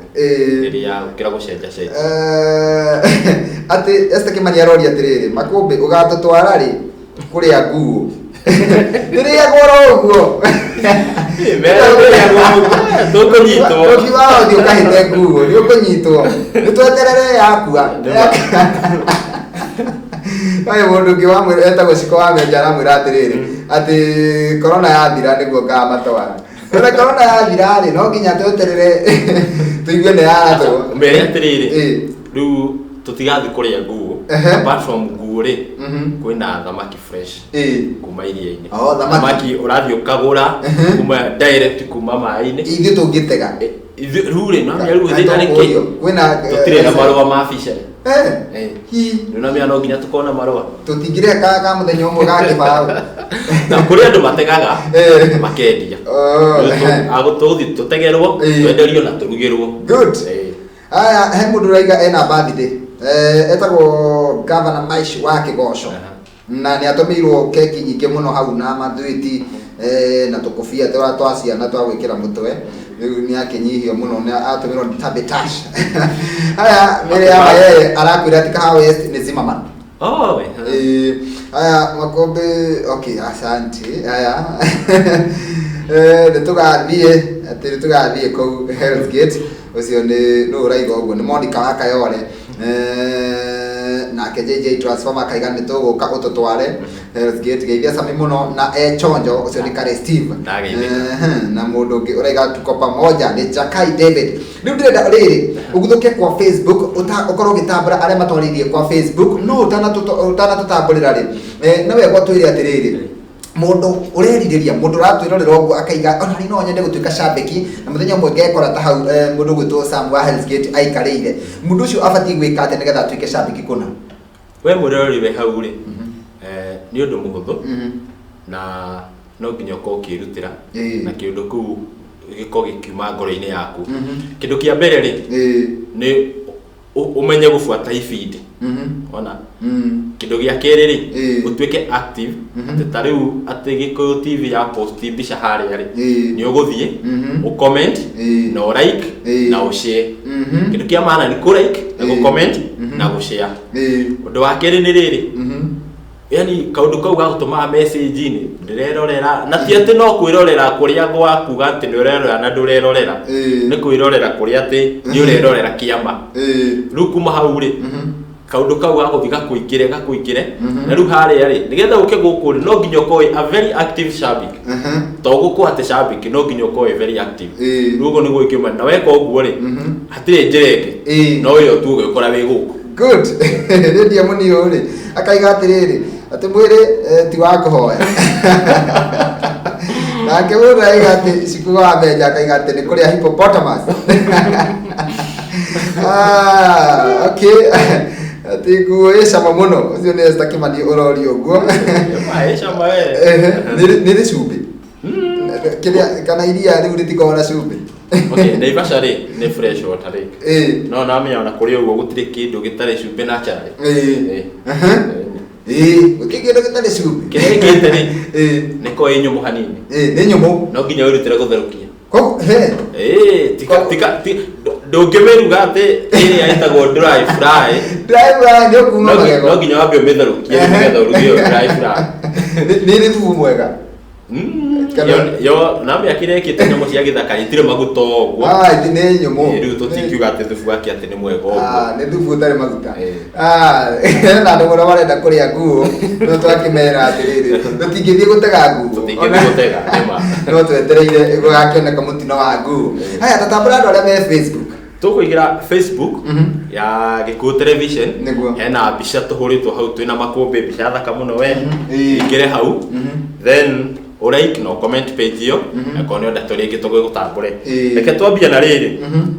Rĩrĩa gũkĩra gũcenja cenjia. Atĩ Esther Kimani aroria atĩrĩrĩ, Makũmbĩ ũgatũtwara rĩ kũrĩa nguo? Rĩrĩa oro ũguo. Tũkũnyitwo. Ũkiuga ũthiĩ ũkahĩte nguo, nĩ ũkũnyitwo. Nĩ tweterere yakua. Oye mũndũ ũngĩ wamwĩra etagwo Ciko wa Menja aramwĩra atĩrĩrĩ, atĩ corona yathira nĩguo ngamatwara. Ona corona yathira rĩ, no nginya tweterere tũigue nĩ yaratwo. Mbere atĩrĩrĩ, rĩu tũtigathiĩ kũrĩa nguo. Apart from nguo rĩ, kwĩna thamaki fresh kuma iria-inĩ. Thamaki ũrathiĩ ũkagũra kuma direct kuma maĩ-inĩ. Ithuĩ tũngĩtega. Rĩu rĩ, no rĩu thĩna nĩ kĩ? Kwĩna tũtirĩ na marũa ma fishery. Rĩu na mĩa no nginya tũkorwo na marũa. Tũtingĩrĩha ka mũthenya ũmwe ga kĩbaũ. Na kũrĩ andũ mategaga makendia. Tũgũthiĩ tũtegerwo, twenderio na tũrugĩrwo. Good. Aya, he mũndũ ũraiga ena birthday. Etagwo Governor Maish wa Kĩgoco. Na nĩ atũmĩirwo keki nyingĩ mũno hau na mathwiti na tũkũbia twa twa ciana twa gwĩkĩra mũtwe. Rĩu nĩ akĩnyihio mũno nĩ atũmĩrwo nĩ Tabitash. Haya, mbere ya Mayele arakwĩra atĩ Kahawa West nĩ Zimmerman. Oh, Haya, Makombe, okay, asante. Haya. Nĩ tũgathiĩ, atĩ nĩ tũgathiĩ kũu Hell's Gate. Ũcio nĩ nũ ũraiga ũguo, nĩ Monica wa Kayole. Nake JJ Transformer akaiga nĩ tũgũka ũtũtware Hell's Gate. Geithia Sami mũno na e Chonjo, ũcio nĩ Kare Steve. Na mũndũ ũngĩ ũraiga tuko pamoja nĩ Jakai David. Rĩu ndĩrenda rĩrĩ ũguthũke kwa Facebook, ũkorwo ũgĩtambũra arĩa matwarĩirie kwa Facebook, no ũtanatũtambũrĩra rĩ, no wega ũtwĩre atĩrĩrĩ, mũndũ ũrerirĩria, mũndũ ũratwĩrorera ũguo akaiga ona niĩ no nyende gũtuĩka cambĩki na mũthenya ũmwe ngekora ta hau mũndũ ũgwĩtwo Sam wa Hell's Gate aikarĩire. Mũndũ ũcio abatiĩ gwĩka atĩa nĩgetha atuĩke cambĩki kũna? We mũroreri we hau rĩ, nĩ ũndũ mũhũthũ. Na no nginya ũkorwo ũkĩrutĩra na kĩũndũ kĩu gĩkorwo gĩkiuma ngoro-inĩ yaku. Kĩndũ kĩa mbere rĩ, nĩ ũmenye gũbuata ibindi. Ona kĩndũ gĩa kerĩ rĩ, ũtuĩke active, atĩ ta rĩu atĩ Gĩkũyũ TV ya post mbica harĩa rĩ, nĩ ũgũthiĩ ũcomment na ũlike na ũshare. Kĩndũ kĩa maana nĩ kũ like na gũ-comment na gũ-share. Ũndũ wa kerĩ nĩ rĩrĩ, yani kaũndũ kau ga gũtũmaga message-inĩ ndĩrerorera, na ti atĩ no kwĩrorera kũrĩa gwa kuga atĩ nĩ ũrerorera na ndũrerorera, nĩ kwĩrorera kũrĩa atĩ nĩ ũrerorera kĩama. Rĩu kuma hau rĩ, kaũndũ kau gagũthiĩ gakũingĩre gakũingĩre. Na rĩu harĩa rĩ, nĩgetha ũke gũkũ rĩ, no nginya ũkorwo wĩ a very active shabik. To gũkũ atĩ shabik, no nginya ũkorwo wĩ very active. Rĩu ũguo nĩguo ingĩuma, na weka ũguo rĩ, hatirĩ njĩra ĩngĩ, no ĩyo tu ũgĩkora wĩ gũkũ. Good. Lydia Muniu rĩ, akaiga atĩrĩrĩ, atĩ mwĩrĩ ti wa kũhoya. Nake mũndũ aiga atĩ Shikuga wa Menja akaiga atĩ nĩ kũrĩa hippopotamus. Ah, okay. Atĩ nguo ĩ cama mũno. Ũcio nĩ Esther Kimani ũrorio ũguo. Ĩ cama we. Ehe, nĩ rĩ cumbĩ. Kĩrĩa kana iria rĩu rĩtikoragwo na cumbĩ. Okay, Naivasha rĩ nĩ fresh water lake. No namenya ona kũrĩ ũguo gũtirĩ kĩndũ gĩtarĩ cumbĩ naturally. Ĩĩ, gũtirĩ kĩndũ gĩtarĩ cumbĩ. Kĩrĩa gĩkĩte rĩ, nĩ ko ĩ nyũmũ hanini. Ĩĩ, nĩ nyũmũ. No nginya wĩrutĩre gũtherũkia. Koguo he. Ĩĩ, tika tika ndũngĩmĩruga atĩ ĩrĩa ĩtagwo dry fry. Dry fry nĩ ũkuma magego. No nginya wambe ũmĩtherũkie nĩgetha ũruge ĩyo dry fry. Nĩ ĩrĩ thubu mwega. Yo namenya kĩrĩa ĩkĩte nyamũ cia gĩthaka itirĩ maguta ũguo. Ah, nĩ nyũmũ. Rĩu tũtingiuga atĩ thubu wake atĩ nĩ mwega ũguo. Ah, nĩ thubu ũtarĩ maguta. Ah, na andũ mũno marenda kũrĩa nguo, no twakĩmera atĩrĩrĩ, tũtingĩthiĩ gũtega nguo. Tũtingĩthiĩ gũtega, nĩma. No twetereire gũgakĩoneka mũtino wa nguo. Haya, tatambũra andũ arĩa me Facebook. Tũkũingĩra Facebook ya Gĩkũyũ Television. Nĩguo. Hena mbica tũhũrĩtwo hau twĩna makũmbĩ, mbica thaka mũno we. Ingĩre hau, then ũlike na comment page ĩyo, akorwo nĩ ũrenda tũrĩ ĩngĩ tũgĩgũtambũre. Reke twambie na rĩrĩ,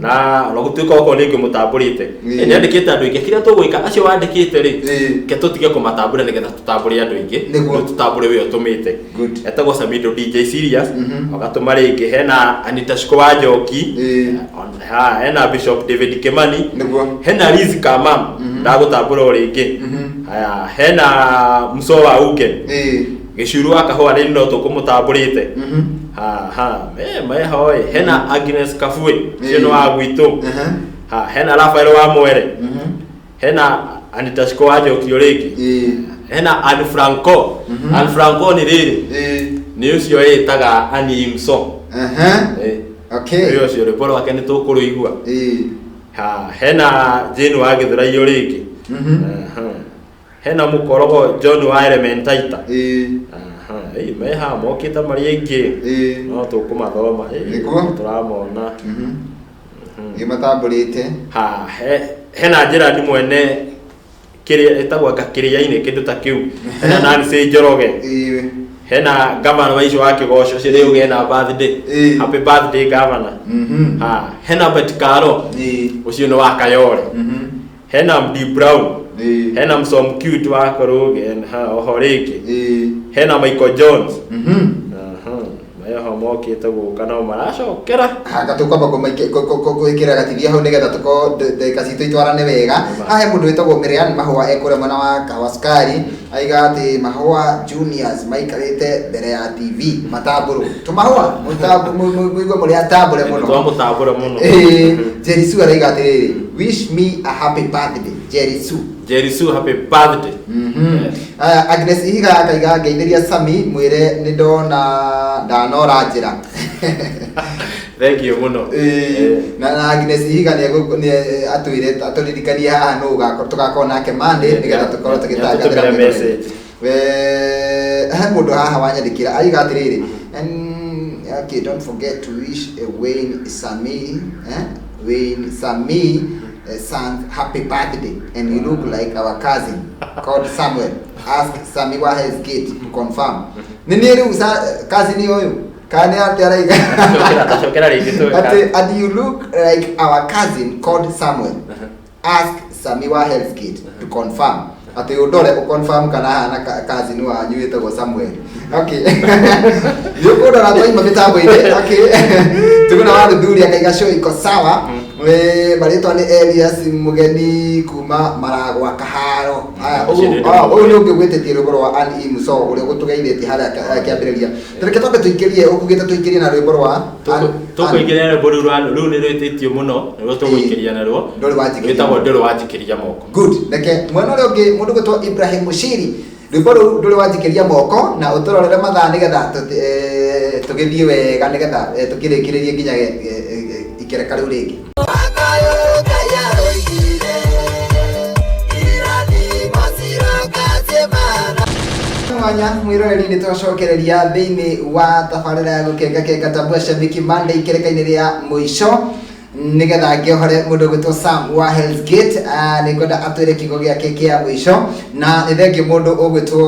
na ona gũtuĩka okorwo nĩ ngĩmũtambũrĩte, nĩ andĩkĩte andũ aingĩ. Kĩrĩa tũgwĩka, acio wandĩkĩte rĩ, reke tũtige kũmatambũra nĩgetha tũtambũre andũ aingĩ. Nĩguo. Rĩu tũtambũre we ũtũmĩte. Good. Etagwo Samido DJ Serious. Agatũma rĩngĩ hena Anita Shiko wa Njoki. Ha, hena Bishop David Kimani. Nĩguo. Hena Liz Kamam, ndagũtambũra o rĩngĩ. Haya, hena Muso wa Uke, Gĩcuru wa Kahũa, rĩu no tũkũmũtambũrĩte. Ha ha, meho ĩ, hena Agnes Kabue, ũcio nĩ wa gwitũ. Ha, hena Rafael wa Mwere, hena Anita Shiko wa Njoki o rĩngĩ, hena Anne Franco. Anne Franco nĩ rĩrĩ, nĩ ũcio ĩtaga Annie Imso. Okay. Ũyũ ũcio rwĩmbo rwake nĩ tũkũrũigua. Ha, hena Jane wa Gĩthũrai o rĩngĩ. Aha. Hena mũkorogo John wa Elementaita. Aha, ĩ, me haha mokĩte marĩ aingĩ, no tũkũmathoma. Ĩ, Nĩguo. tũramona. Nĩ matambũrĩte. Ha, hena Gerard mwene kĩrĩa ĩtagwo anga kĩrĩa-inĩ, kĩndũ ta kĩu. Hena Nancy Njoroge. Hena gavana wa icio wa Kĩgoco, ũcio rĩu hena birthday. Happy birthday, gavana. Ha, hena Betty Karo, ũcio nĩ wa Kayole. Hena MD Brown. Hena Msom Cute wa Kũrũge, ha oho rĩngĩ hena Michael Jones. Aha, meho mokĩte gũka no maracokera. Hanga tũkwamba gwĩkĩra gatithia hau nĩgetha tũkorwo ndagĩka citũ itwarane wega. Haha he mũndũ wĩtagwo Miriam Mahũa ekũrĩa mwena wa Kahawa Sukari, aiga atĩ Mahũa Juniors maikarĩte mbere ya TV matambũrwo tũmahũa mũigue mũrĩ atambũre mũno. Twamũtambũra mũno. Ĩĩ, Jerry Sue araiga atĩrĩrĩ, "Wish me a happy birthday, Jerry Sue." Jerry Sue, happy birthday. Aya, Agnes Ihiga akaiga, "Ngeithĩria Sami, mwĩre nĩ ndona ndanora njĩra." Thank you mũno. Ĩĩ, na Agnes Ihiga nĩ atwĩre atũririkanie haha nũ tũgakorwo nake Monday nĩgetha tũkorwo tũgĩtangathĩra Nĩatũtũmĩre mwĩroreri. message. He mũndũ haha wanyandĩkĩra aiga atĩrĩrĩ, "Okay, don't forget to wish Wayne Sami, eh? Wayne Sami son happy birthday, and you look like our cousin called Samuel. Ask Sami wa Hell's Gate to confirm." Nĩ niĩ rĩu cousin ũyũ kana nĩ atĩ araiga? Tacokera rĩngĩ tũwe. Atĩ, "And you look like our cousin called Samuel. Ask Sami wa Hell's Gate to confirm." Atĩ ũndore ũconfirm kana hana cousin wanyu wĩtagwo Samuel. Okay, nĩ ũkũndora twaima mĩtambo-inĩ. Okay, tuguna wa Ruthuria akaiga show iko sawa. Marĩtwa nĩ Elias Mũgeni kuma Maragwa Kaharo. Aya, Ũcio nĩ ũyũ nĩ ũngĩ gwĩtĩtie rwĩmbo rwa Ann E. Muso ũrĩa ũgũtũgeithĩtie harĩa kĩambĩrĩria. Reke twambe tũikĩrie, ũkugĩte tũikĩrie na rwĩmbo rwa Tũkũingĩria rwĩmbo rũu rũu nĩ rwĩtĩtio mũno, nĩruo tũgũikĩria naruo. Ndũrĩ wanjikĩria. Rwĩtagwo Ndũrĩ wanjikĩria moko. Good. Reke mwena ũrĩa ũngĩ mũndũ gwĩtwo Ibrahim Mushiri, rwĩmbo rũu Ndũrĩ wanjikĩria moko, na ũtũrorere mathaa nĩgetha tũgĩthiĩ wega, nĩgetha tũkĩrĩkĩrĩrie nginya ikereka rĩu rĩngĩ. Mwanya mwiroreri, nĩ twacokereria thĩinĩ wa tabarĩra ya Gũkenga Kenga Tambua Shabiki Monday, ikereka-inĩ rĩa mũico, nĩgetha ngĩohore mũndũ ũgwĩtwo Sam wa Hell's Gate. Nĩ ngwenda atwĩre kiugo gĩake kĩa mũico, na nĩ thengiũ mũndũ ũgwĩtwo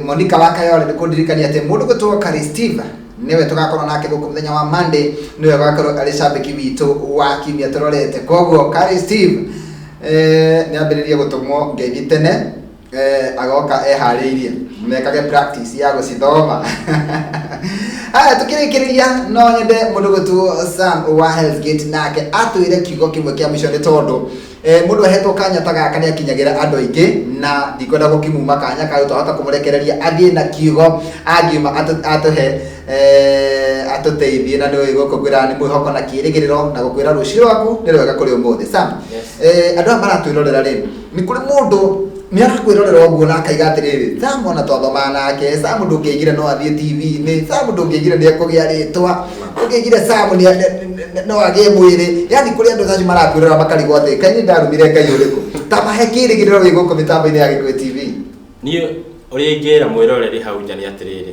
Monica wa Kayole nĩ kũndirikania atĩ mũndũ ũgwĩtwo Kari Steve nĩwe tũgakorwo nake gũkũ mũthenya wa Monday, nĩwe ũgakorwo arĩ cambĩki witũ wa kiumia tũrorete. Koguo Kari Steve nĩ ambĩrĩrie gũtũmwo ngeithi tene, agoka eharĩirie mekage practice ya gũcithoma. Aya, tukĩrĩkĩrĩria, no nyende mũndũ gwĩtwo Sam wa Hell's Gate nake atwĩre kiugo kĩmwe kĩa mũico, nĩ tondũ mũndũ ahetwo kanya ta gaka nĩ akinyagĩra andũ aingĩ, na ndikwenda gũkĩmuma kanya kau. Twahota kũmũrekereria athiĩ na kiugo angiuma atũhe, atũteithie, na nĩ gũkũ ngwĩraga nĩ mwĩhoko na kĩĩrĩgĩrĩro na gũkwĩra rũciũ rwaku nĩ rwega kũrĩ ũmũthĩ. Sam, Yes. Andũ aya maratwĩrorera rĩ, nĩ kũrĩ mũndũ nĩ arakwĩrorera ũguo na akaiga atĩrĩrĩ, "Sam ona twathomaga nake, Sam ndũngĩaigire no athiĩ TV-inĩ, Sam ndũngĩaigire nĩ ekũgĩa rĩtwa, ndũngĩaigire Sam no agĩe mwĩrĩ." Yani kũrĩ andũ acio marakwĩrora makarigwo atĩ kaĩ nĩ ndarumire Ngai ũrĩkũ. Ta mahe kĩĩrĩgĩrĩro wĩ gũkũ mĩtambo-inĩ ya Gĩkũyũ TV. Niĩ ũrĩa ingĩra mwĩroreri hau nja nĩ atĩrĩrĩ,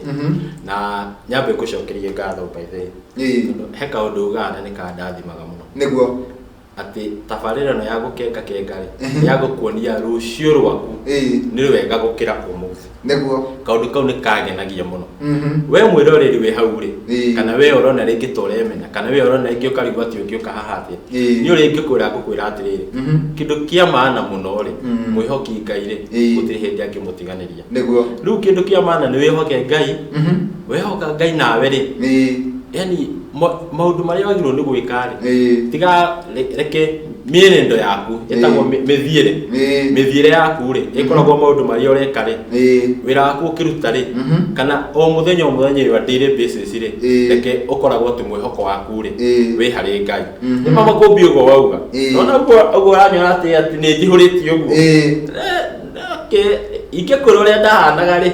na nyambe ngũcokerie ngatho by the way. Tondũ he kaũndũ ugaga na nĩ kandathimaga mũno, atĩ tabarĩra ĩno ya Gũkenga Kenga rĩ, nĩ ya gũkuonia rũciũ rwaku nĩ rwega gũkĩra ũmũthĩ. Kaũndũ kau nĩ kagenagia mũno. We mwĩroreri wĩ hau rĩ, kana we ũrona rĩngĩ ta ũremena, kana we ũrona rĩngĩ ũkarigwo atĩ ũngĩũka haha atĩa, niĩ ũrĩa ingĩkwĩra, ngũkwĩra atĩrĩrĩ, kĩndũ kĩa maana mũno rĩ, mwĩhoki Ngai rĩ, gũtirĩ hĩndĩ angĩmũtiganĩria. Rĩu kĩndũ kĩa maana nĩ wĩhoke Ngai. Wehoka Ngai nawe rĩ, yani maũndũ marĩa wagĩrĩirwo nĩ gwĩka rĩ, tiga reke mĩenendo yaku ĩtagwo mĩthiĩre, mĩthiĩre yaku rĩ, ĩkoragwo maũndũ marĩa ũreka rĩ, wĩra waku ũkĩruta rĩ, kana o mũthenya o mũthenya your daily basis rĩ, reke ũkoragwo atĩ mwĩhoko waku rĩ wĩ harĩ Ngai. Nĩ mama kũmbi ũguo wauga. Nona ũguo ũguo ũranyona atĩ nĩ njihũrĩtie ũguo. Okay, ingĩkwĩra ũrĩa ndahanaga rĩ,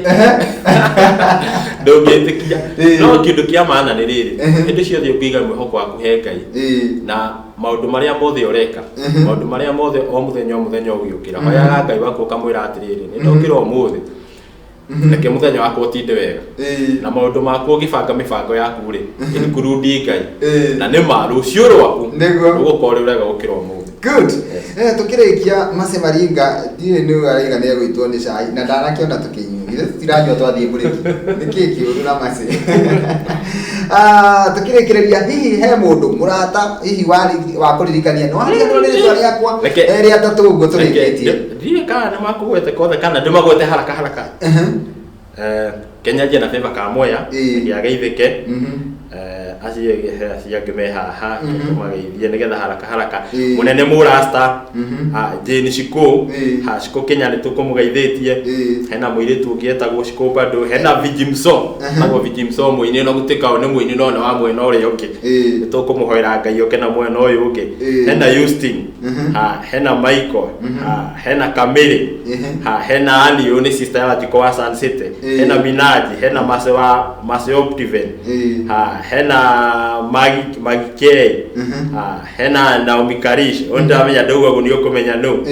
ndũngĩtĩkia. No kĩndũ kĩa maana nĩ rĩrĩ, hĩndĩ ciothe ũngĩiga mwĩhoko waku he Ngai na maũndũ marĩa mothe ũreka, maũndũ marĩa mothe o mũthenya o mũthenya ũgĩũkĩra, hoyaga Ngai waku ũkamwĩra atĩrĩrĩ, "Nĩ ndokĩra ũmũthĩ, reke mũthenya wakwa ũtinde wega." Na maũndũ maku ũgĩbanga mĩbango yaku rĩ, include Ngai, na nĩ ma rũciũ rwaku rũgũkorwo rĩ rwega gũkĩra ũmũthĩ. Good. Tukĩrĩkia, Mace Maringa ndiũĩ nĩ araiga nĩ egũitwo nĩ cai na ndanakĩona tũkĩnyua. Ithuĩ tũtiranyua, twathiĩ mbũrĩki. Nĩ kĩĩ kĩũru na Mace? Tukĩrĩkĩrĩria, hihi he mũndũ mũrata hihi wa kũririkania no ariganĩrwo nĩ rĩtwa rĩakwa, rĩa tatũ ũguo tũrĩkĩtie? Ndiũĩ kana nĩ makũgwete kothe kana ndĩmagwete haraka haraka. Kenya njena favor kamoya gĩageithĩke. Acio he acio angĩ me haha, tũmageithie nĩgetha haraka haraka. Mũnene mũrasta, Jane Shiko, ha Shiko Kenya nĩ tũkũmũgeithĩtie. Hena mũirĩtu ũngĩ etagwo Shiko bado, hena Vijimso, etagwo Vijimso mũini, no gũtuĩka o nĩ mũini no nĩ wa mwena ũrĩa ũngĩ. Nĩ tũkũmũhoera Ngai oke na mwena ũyũ ũngĩ. Hena Justin, ha hena Michael, ha hena Kamiri, ha hena Annie, ũyũ nĩ sister ya Wanjikũ wa Sun City. Hena Minaji, hena Mase wa Mase Optiven, ha hena Magi Magi K, ha hena Naomi Karish, ũyũ ndamenya ndauga ũguo nĩ ũkũmenya nũ.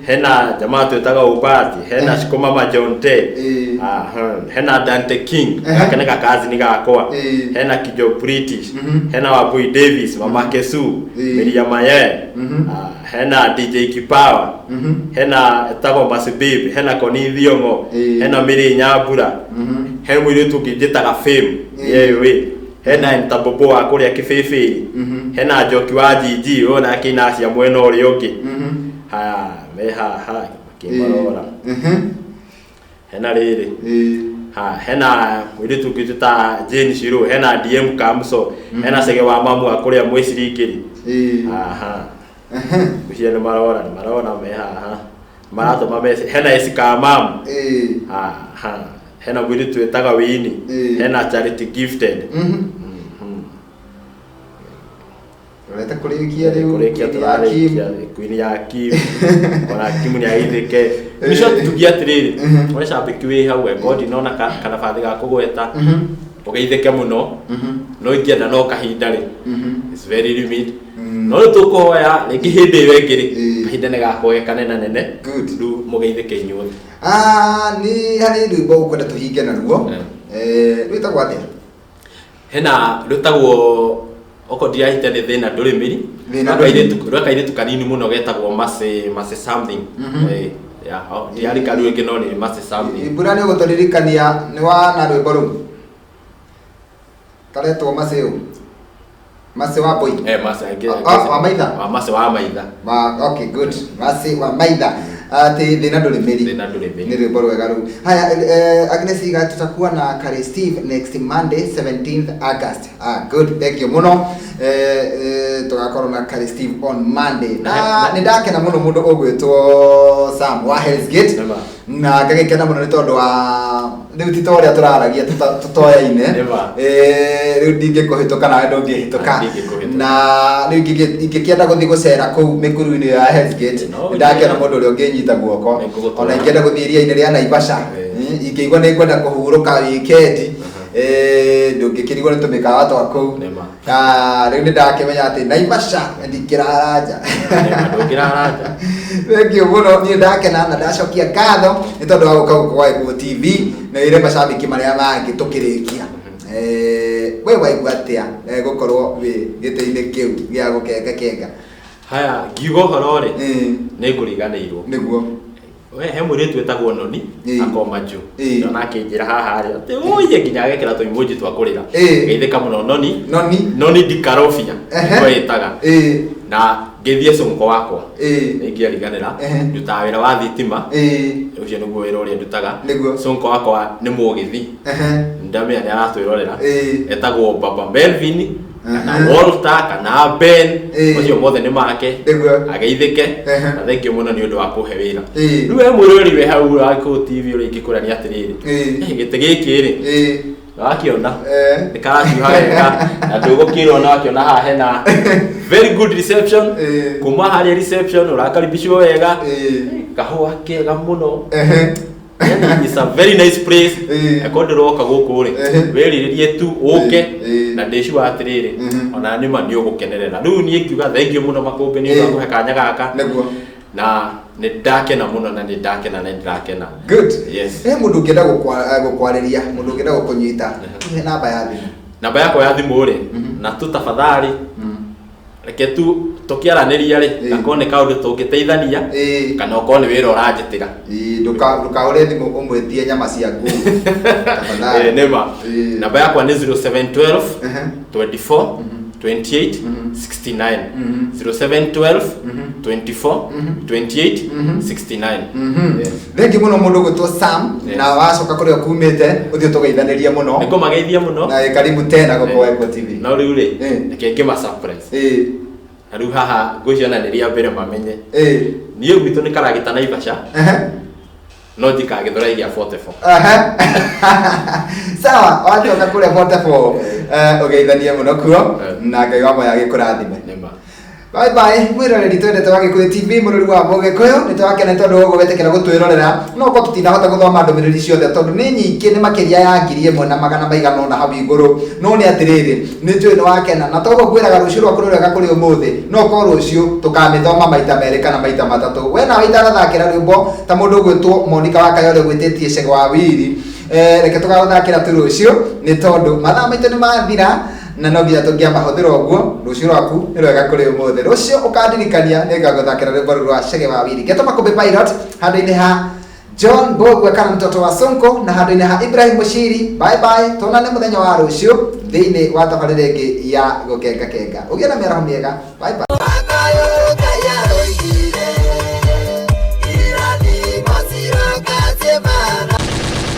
Hena jamaa twĩtaga Ubati, hena Shiko Mama John Te, hena Dante King, gaka nĩ gakazini gakwa. Hena Kijo British, hena Wambui Davis, Mama Kesu, Miriam Maye, hena DJ Kipawa, hena etagwo Masi Babe, hena Koni Thiong'o, hena Mary Nyambura, he mũirĩtu ũngĩ njĩtaga Fame, yewe, hena Ntabobo wa kũrĩa Kĩbĩbĩri, hena Njoki wa GG, ũyũ nake inacia mwena ũrĩa ũngĩ. Haya, me haha makĩmarora. Hena rĩrĩ. Ha, hena mũirĩtu ũngĩ ta Jane Shiro, hena DM Kamso, hena Cege wa mamu wa kũrĩa mwĩciringĩri. Aha. Ũcio nĩ marora, nĩ marora me haha. Maratũma message. Hena Esika mamu. Aha. Hena mũirĩtu wĩtaga Winnie. Hena Charity Gifted. Rorete kũrĩkia rĩu. Kũrĩkia Queen ya Kim. tũrarĩkia Queen ya Kim. Ona Kim nĩ ageithĩke. Nĩcio tuge atĩrĩrĩ, we cambĩki wĩ hau eko ndinona kanabathi ga kũgweta. Ũgeithĩke mũno. No ingĩenda no kahinda rĩ. It's very limit. No rĩu tũkũhoya rĩngĩ hĩndĩ ĩyo ĩngĩ rĩ, kahinda nĩ gakorwo ge kanene nene. Good. Rĩu mũgeithĩke inyuothe. Ah, nĩ harĩ rwĩmbo ũkwenda tũhinge naruo. Rwĩtagwo atĩa? Hena rwĩtagwo okorwo ndirahĩtia nĩ thĩna ndũrĩ mĩri. Thĩna ndũrĩ mĩri. Rwa kairĩtu kanini mũno getagwo Mercy, Mercy something. Ya, oh, ndirarika rĩu rĩngĩ no nĩ Mercy something. Mbura nĩ ũgũtũririkania nĩ wa na rwĩmbo rũu. Karetwo Mercy ũ? Mercy wa Boy. Mercy, Wa Maitha? Wa Mercy wa Maitha. Wa, okay, good. Mercy wa Maitha. Atĩ thĩna ndũrĩ mĩri. Thĩna ndũrĩ mĩri. Nĩ rwĩmbo rwega rũu. Haya, Agnes Iga, tutakuwa na Kare Steve next Monday 17th August. Ah, good, thank you mũno. Tũgakorwo na Kare Steve on Monday. Na nĩ ndakena mũno mũndũ ũgwĩtwo Sam wa Hell's Gate. Nĩma. Na ngagĩkena mũno nĩ tondũ wa rĩu ti ta ũrĩa tũraragia tũtoyaine. Nĩma. Rĩu ndingĩkũhĩtũka nawe ndũngĩhĩtũka. Ah, ndingĩkũhĩtũka. Na rĩu ingĩkĩenda gũthiĩ gũcera kũu mĩkuru-inĩ ya Hell's Gate, No, nĩ ndakĩona mũndũ ũrĩa ũngĩnyita guoko. Nĩngũgũtwara. Ona ingĩenda gũthiĩ iria-inĩ rĩa Naivasha, ingĩigua nĩ ngwenda kũhurũka wikendi, ndũngĩkĩrigwo nĩ tũmĩkawa twa kũu. Nĩma. Ah, rĩu nĩ ndakĩmenya atĩ Naivasha ndingĩrara nja. Nĩma, ndũngĩrara nja. Thank you mũno, niĩ ndakena na ndacokia ngatho nĩ tondũ wa gũka gũkũ gwa Gĩkũyũ TV na ĩre macambĩki marĩa mangĩ tũkĩrĩkia. We waigua atĩa gũkorwo wĩ gĩtĩ-inĩ kĩu gĩa gũkenga kenga? Haya, ngiuga ũhoro rĩ, nĩ ngũriganĩirwo. Nĩguo. We he mũirĩtu wĩtagwo Noni akoma juu. Ndona akĩnjĩra haha rĩ, atĩ ũiye nginya agekĩra tũimunji twa kũrĩra. Geithĩka mũno Noni. Noni. Noni Ndikarobia. Nĩguo ĩtaga. Na ngĩthiĩ cũngũ wakwa. Nĩ ingĩariganĩra. Ndutaga wĩra wa thitima. Ũcio nĩguo wĩra ũrĩa ndutaga. Nĩguo. Cũngũ wakwa nĩ mũgĩthi. Ndamenya nĩ aratwĩrorera. Etagwo Baba Melvin. Kana Walter kana Ben. Macio mothe nĩ make. Nĩguo. Ageithĩke. Na thengiũ mũno nĩ ũndũ wa kũhe wĩra. Rĩu we mwĩroreri wĩ hau wa Gĩkũyũ TV ũrĩa ingĩkwĩra nĩ atĩrĩrĩ. Gĩtĩ gĩkĩ rĩ. Wakĩona? Nĩ karahiũha wega. Na ndũgũkĩrwo na wakĩona haha hena very good reception. Kuma harĩa reception ũrakaribishwo wega. Kahũa kega mũno. Yani it's a very nice place. Eko ndĩroka gũkũ rĩ, wĩrirĩrie tu ũke na ndĩcua atĩrĩrĩ, ona nĩma nĩ ũgũkenerera. Rĩu niĩ ngiuga thengiũ mũno Makũmbĩ nĩ ũndũ wa kũhe kanya gaka. Nĩguo. Na nĩ ndakena mũno na nĩ ndakena na nĩ ndĩrakena. Good. Yes. He mũndũ ũngĩenda gũkwarĩria, mũndũ ũngĩenda gũkũnyita, he namba ya thimũ. Namba yakwa ya thimũ rĩ, na tu tafadhali, reke tu tũkĩaranĩria rĩ, gakorwo nĩ kaũndũ tũngĩteithania, kana okorwo nĩ wĩra ũranjĩtĩra. Ndũkahũre thimũ ũmwĩtie nyama cia ngũrũ. Tafadhali. Nĩma. Namba yakwa nĩ 0712 24 28 69. 0712 24 28 69. Yes. Thengi mũno mũndũ ũgwĩtwo Sam, na wacoka kũrĩa ũkumĩte, ũthiĩ ũtũgeithanĩrie mũno. Nĩngũmageithia mũno. Na karibu tena gũkũ Gĩkũyũ TV. No rĩu rĩ, reke ngĩma surprise. Na rĩu haha ngwĩciria nĩ rĩa mbere mamenye. Niĩ gwitũ nĩ Karagita Naivasha. No njikaga Gĩthũrai gĩa 44. Sawa, wacoka kũrĩa 44, ũgeithanie mũno kuo, na Ngai wa moya agĩkũrathime. Nĩma. Bye bye, mwĩroreri twendete wa Gĩkũyũ TV, mũrũri wa Mũgĩkũyũ, nĩ twakena nĩ tondũ wa ũguo wetĩkĩra gũtwĩrorera. No ũkorwo tũtinahota gũthoma ndũmĩrĩri ciothe tondũ nĩ nyingĩ, nĩ makĩria ya ngiri ĩmwe na magana maigana ũna hau igũrũ. No nĩ atĩrĩrĩ, nĩ njũĩ nĩ wakena, na toguo ngwĩraga rũciũ rwaku nĩ rwega kũrĩ ũmũthĩ, no ũkorwo rũciũ tũkamĩthoma maita merĩ kana maita matatũ. We nawe itanathakĩra rwĩmbo ta mũndũ ũgwĩtwo Monica wa Kayore ũgwĩtĩtie Cege wa Wiri, reke tũgagũthakĩra tu rũciũ nĩ tondũ mathaa maitũ nĩ mathira. Na no nginya tũngĩamahũthĩra ũguo, rũciũ rwaku nĩ rwega kũrĩ ũmũthĩ. Rũciũ ũkandirikania nĩ ngagũthakĩra rwĩmbo rũu rwa Chege wa Wiri. Ngetwo Makũmbĩ Pilot handũ-inĩ ha John Mbũgua kana mtoto wa Sonko na handũ-inĩ ha Ibrahim Mushiri. Bye bye, tuonane mũthenya wa rũciũ thĩinĩ wa tabarĩra ĩngĩ ya Gũkenga Kenga. Ũgĩe na mĩaraho mĩega. Bye bye.